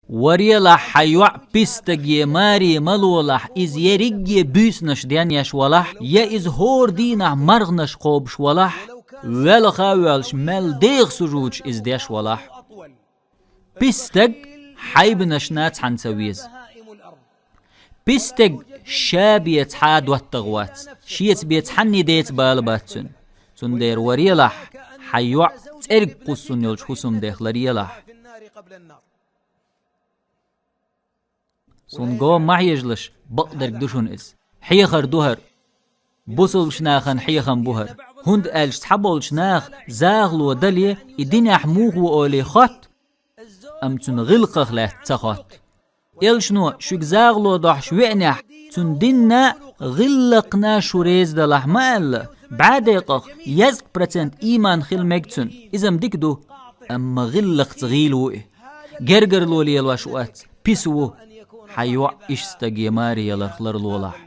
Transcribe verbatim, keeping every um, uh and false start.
Варелахь, хьан йоӀ пистаге маре ма лолахь, иза ерриге буьйсанаш денъеш валахь, я иза хӀора дийнахь марханаш кхобуш валахь, велха а воьлуш, мел деха сужудаш иза деш валахь. Пистаг хьайбанашна цхьаьна ца веза. Пистаг ша бен цхьа а доттагӀа вац, шеца бен цхьанне деца бала бац цуьнан. Цундела варелахь, хьан йоӀ цӀерга кхуссур йолчу хӀусамдех ларъелахь. Суна го ма хьежалаш, бакъдерг ду шуна иза. Хьехар ду хӀара. Бусалба нахана хьехам бу хӀара. ХӀунда аьлча цхьаболчу наха захало дале, и динехь муха ву олий хотту, амма цуьнан гӀиллакхах лаьцна ца хотту. Элчано шуьга захало дохьуш веанехь, цуьнан динна а, гӀиллакхна а шу реза далахь ма аьлла, бӀаь декъах езткъа процент ийман хила мега цуьнан, иза-м дика ду, амма гӀиллакхца гӀийла ву и. Гергарло лелош вац, писа ву. Хьан йоӀ иштта стаге маре яларх ларлолахь.